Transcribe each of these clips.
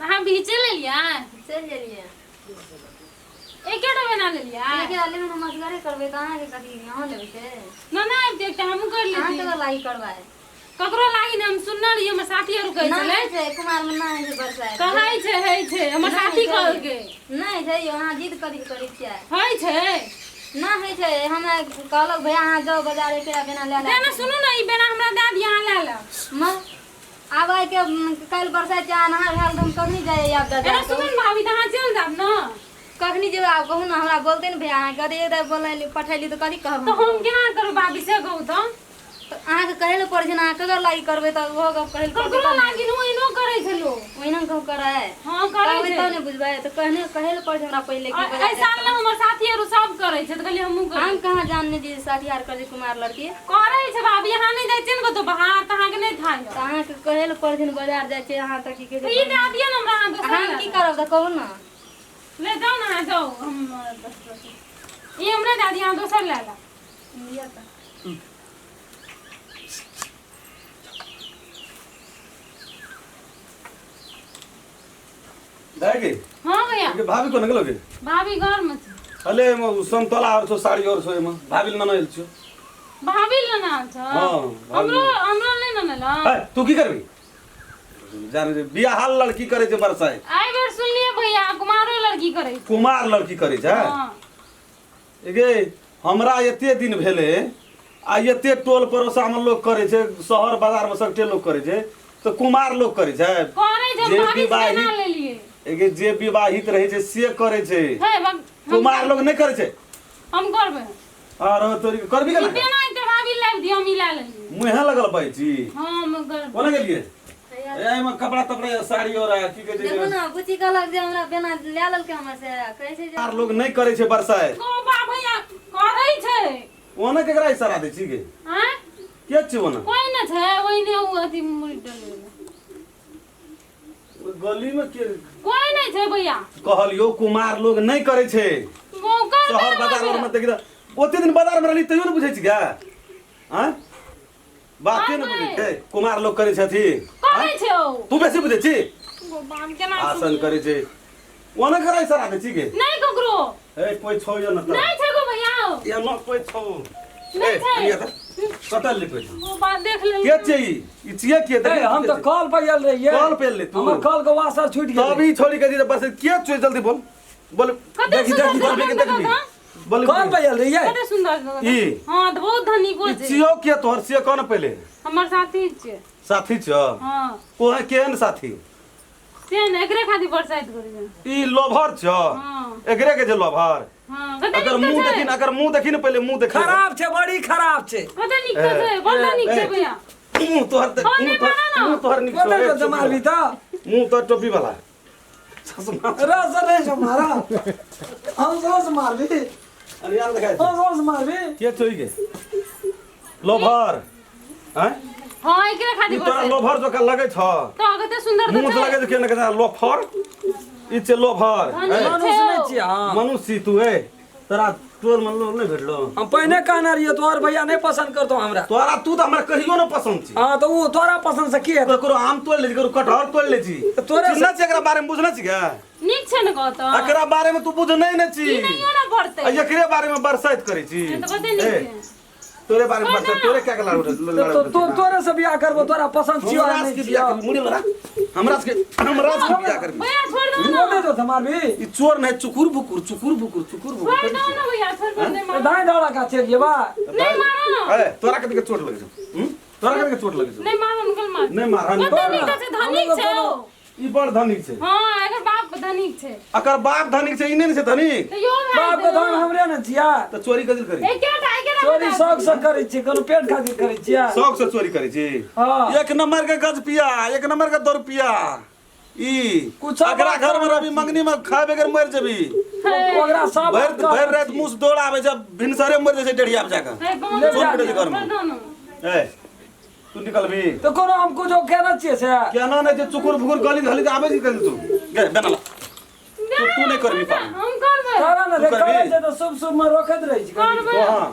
अहाँ बीचे लेलियै? चलि गेलियै। एकेटा बना लेलियै? एके लेबै हम, असगरे करबै तऽ अहाँके कथी? अहाँ लेबै से? ना ना, आबि एकटा हमहूँ कर अहाँ लेती। ककरो लागि करबै? ककरो लागी ने, हम सुनने रहियै, हमर साथी आर कहै नहि छलै। होइ छै कुमार मे, नहि होइ छै बरसाइत। कहै छै, होइ छै, हमर नहि साथी छै। कहलकै। नहि छै यौ, अहाँ जिद कथी करै छियै? होइ छै। नहि होइ छै। हमरा कहलक भैया, अहाँ जाउ बाजार, एकरा बिना लए तेना ले। सुनू ने, ई बेना हमरा दए दिअ, अहाँ लए लेब। म आब आइके काल्हि बरसाइत छै, अहाँ नहा भेल तऽ हम कखनी जाइए आब एना बाजार? सुनू ने भाभी, तऽ अहाँ चलि जायब ने? कखनी जेबै आब कहू ने। हमरा बोलते ने भैया अहाँके कथी एक बोलैली पठैली तऽ कथी कहब? तऽ हम केना करब भाभी, से कहू तऽ। तऽ अहाँके कहै लए पड़ै छै ने, अहाँ ककर लागि करबै तऽ ओहो गप कहै लए पड़तै। ककरो लागी ने, ओहिनो करै छै लोक। ओहिना कहू करै? हँ, करै कहबै छै। तब ने बुझबै। तऽ कहने कहै लए पड़ै छै हमरा पहिले कि एहि साल ने हमर साथी आर सब करै छै, तऽ कहलियै हमहूँ हम करबै। कहाँ जानने जे साथी आर करै छै कुमार लड़की। करै छै भाभी, अहाँ नहि जाइ छियै ने कतहु बाहर, तऽ अहाँके नहि थाह यऽ। तऽ अहाँके कहै लए पड़ै छै ने, बाजार जाइ छै अहाँ तऽ की कहै तऽ ई छै? दए दिअ ने हमरा, अहाँ दोसर हम लए की लेब। करब तऽ कहू ने। ले जाउ ने, अहाँ जाउ, हम बस बस। ई हमरे दए दिअ, अहाँ दोसर लए लेब। लिअ तऽ। दाइ गे। हाँ भैया। गे भाभी कोना गेलो गे? भाभी घर में छै। अले एमे उ समतोला और छौ, साड़ी और छौ एमे, भाभी लए आयल छियौ। भाभी लेना आयल छौ? हाँ, भाभी। हमरो हमरो नहि ने लेलहुँ। है तू की करबी जाने जे बियाहल लड़की करे छै बरसाइत। एहि बेर सुनलियै भैया, कुमारो लड़की करै छै। कुमार लड़की करे छै? हाँ। गे हमरा एते दिन भेलै आ एते टोल पड़ोसामे लोक करै छै, शहर बाजारमे सगटे लोक करै छै, तऽ कुमार लोक करै छै? करै छै। जे भाभी से विवाहित केना लेलियै? एगे जे विवाहित रहै छै से करै छै। हे कुमार लोक नहि करै छै। हम करबै। आरो तोरी करबी ई केना? बेना एकटा भाभी लाबि दियौ, हम ई लए लेलियै। मुँहे लगल पै छी। हँ, हम करबै। कोना गेलियै एहिमे कपड़ा तपड़ा साड़ी और आ की कहै छै? देखू ने, बुच्ची कहलक जे हमरा बेना लए लेलकै हमर से, कहै छै जे कुमार लोक नहि करै छै बरसाइत। गो बा भैया, करै छै। ओना केकरा इशारा दै छी गे? आँय? के छै ओना? कोइ नहि छै ओहिने, ओ अथी मुड़ी डलेले। ओहि गली में के? कोइ नहि छै भैया। कहलियो कुमार लोग नहि करै छै। गो करबै। शहर बाजार और में देखी तऽ ओते दिन बाजार में रहली तैयो ने बुझै छी गे। आँय बाते ने बुझै छै कुमार लोग करै छथि। करै छै ओ। तू बेसी बुझै छी। गो बाम केना आसन करै छै ओना करै सरा दै छी गे? नहि ककरो। ए कोइ छौ या न तऽ? नहि छै गो भैया। या न कोइ छौ? नहि ए, छै। कनिया तऽ कतऽ ले कोइ छौ? गो बा देख लेल। के छै ई? ई छियै के? ए, हम तऽ कल पर आयल रहियै। कल पे एलै तू? हमर कल के वासर छूटि गेलै। तब ई छोड़ी के बस के छै? जल्दी बोल बोल। कते देखी सुन्दर देखी बोल के सुन्दर देखबी देखा। बोल। कल पर आयल रहियै। कते सुन्दर छै। ई? हँ, तऽ बहुत धनिको ई छै। छियौ के तोहर से कह ने पहिले। हमर साथी छै। साथी छौ? हँ। कोहे केहन साथी? से ने एकरे खातिर बरसाइत करै छै। ई लोभर छौ? हँ। एकरे के जे लोभर? हँ, कते अगर नीक मुंह छै। देखी ने, अगर मुंह देखी ने पहिले, मुंह देखी। खराब छै, बड़ी खराब छै। कते नीक तऽ छै, बड़ नीक छै ए। भैया। मुंह तोहर हाँ, मुंह नहीं तोहर माना ना। मुंह तोहर नीक छौ। कते ए, तो मारबी तऽ? मुंह तोहर टोपी वाला चश्मा। रस नहीं छौ मारा, हम सोच मारबी। अरे यार देखा। हम सोच मारबी। के छौ ई गे लोभर? हैं? हँ, एकरे ई खातिर तोरा बरसाइत। लोभर जकाँ लगै छ। तऽ कते सुन्दर मुंह तऽ से छै। लगै छै केना केना लोफर, ई छै लोफर। धनी। ए, मनुष्य नहि छियै हम। मनुष्य छी तू? ए तोरा टोल में लोग नहीं भेटलो? हम पहिने कहने रहियै, तोहर भैया नहीं पसंद करतो हमरा। तोरा तू तऽ हमरा कहियो न पसंद छी। हाँ, तऽ ओ तोरा पसंद से की हेतौ? ककरो आम तोड़ि लै छी, ककरो कटहर तोड़ि लै छी। तऽ तोरे चिन्है छी एकरा बारे में? बुझने छी गे? नीक छै ने कहत। एकरा बारे में तू बुझने नहि छी। ई नहियो ने पड़तै। आ एकरे बारे में बरसाइत करै छी। तऽ कते नीक ए, छै। तोरे बारे में बरसाइत, तोरे क्या के लड़ तो तो तो तोरे से बियाह करबो, तोरा पसंद छियो हमरा नहीं से बियाह छियो? करबी? मुड़ी लड़ा हमरा से बियाह करबी? भैया छोड़ दो ना। बोले जो मारबी। ई चोर नहीं, चुकुर भुकुर चुकुर भुकुर चुकुर भुकुर। छोड़ दो ना भैया, छोड़ दो, नहीं मारो। दाई दौड़ा का चल जेबा। नहीं मारो ना। ए तोरा कते के चोट लगे छौ? हम्म? तोरा कते के चोट लगे छौ? नहीं मारो, निकल मार। नहीं मार। कते नीक छै, धनिक छै ओ। ई बड़ धनिक छै। हँ, एकर बाप धनिक छै। एकर बाप धनिक छै, ई नहि ने छै धनिक। तऽ यो भाई बाप के धन हमरे ने छिया। तऽ चोरी कथी करी? एकेटा एकेटा चोरी बता। शौक से करै छियै, कोनो पेट खातिर करै छियै? शौक से चोरी करै छी? हाँ। एक नंबर के गज पिया, एक नंबर के दो रुपया ई कुछो अगरा बात घर में करै रवि मंगनी में खाए बगैर मर जेबी। ओकरा सब भरि बात भरि राति मुस दौड़ आबै छै, भिनसरे मर जाइ छै डेढ़िया पे जाके। हे, गाँव ले में जा। चोर पड़ै छै घर में। छोड़ दो ना। ए तू निकलबी? तऽ कोनो हम कुछो केने छियै से? केना नहि छै, चुकुर फुकुर गली गली आबै छै कहीं तू गे बेना ला। तू तू नहि करबी पाप। हम करबै। करा ने तू करबी? करै छै तऽ शुभ शुभ में रोकैत रहै छी। करबै। तो हाँ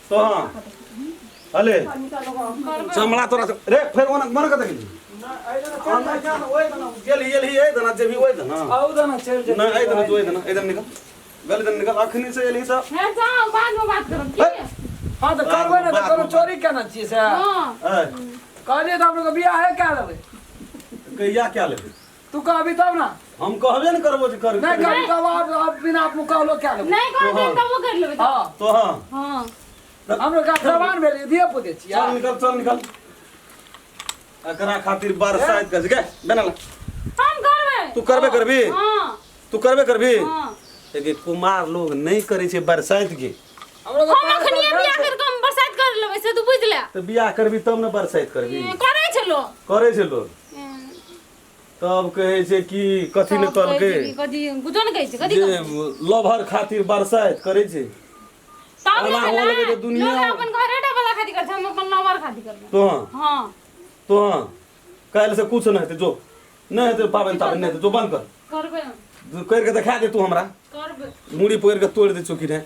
तो हाँ अले करबै। चमड़ा तोरा से- रे फेर ओना मना कतऽ गेली? गेल एलही एहि दना जेबही ओहि दना। आउ दना चलि जेबै। नहि, एहि दना तू, एहि दना, एहि दना निकल, गली दना निकल। अखनी से एलही तऽ हे जाओ, बाद में बात करब की। हाँ तऽ करबै ने तऽ कोनो चोरी केना छियै से? हाँ। ऐ, कहलियै तऽ हम लोग बियाहे कए लेबै। कहिया क्या लेबै? तू कहबी तब ना। हम कहबे ने करबो जे कर। नहीं कहबी तब आप बिना आप मुकाबलो क्या लेबै। नहीं कहते तब वो कर लेबै। हाँ। तो हाँ। हाँ। हम लोग का जवान भेलियै, धिया पुते छियै। चल निकल, चल निकल। एकरा खातिर बरसाइत कर गे बनल। हम करबै। तू करबे करबी? हाँ। तू करबे करबी? हाँ। लेकिन कुमार लोग नहीं करे छै बरसाइत के। हम लोग हम अखनिये बियाह कर के हम बरसाइत कर लेबै से तू बुझ ले। तऽ बियाह करबी तब ने बरसाइत करबी। करै छै लोग। करे छै लोग। तब कहै छै कि कथी ने कहलकै। कथी कुछो ने कहै छै कथी। जे लभर खातिर बरसाइत करे छै। तब एना ने हुअ लगै तऽ दुनिया- लोग अपन घरे टा वाला खातिर करै छै, हम अपन लवर खातिर करबै। तो हाँ। हाँ। तो हाँ, काल्हि से कुछ नहि हेतै, जो नहि हेतै पाबनि ताबनि नहि हेतै, जो बंद कर। करबै। करि के देखा दे तू हमरा। करबै। मुड़ी पकड़ि के तोड़ि दे चौकी रे।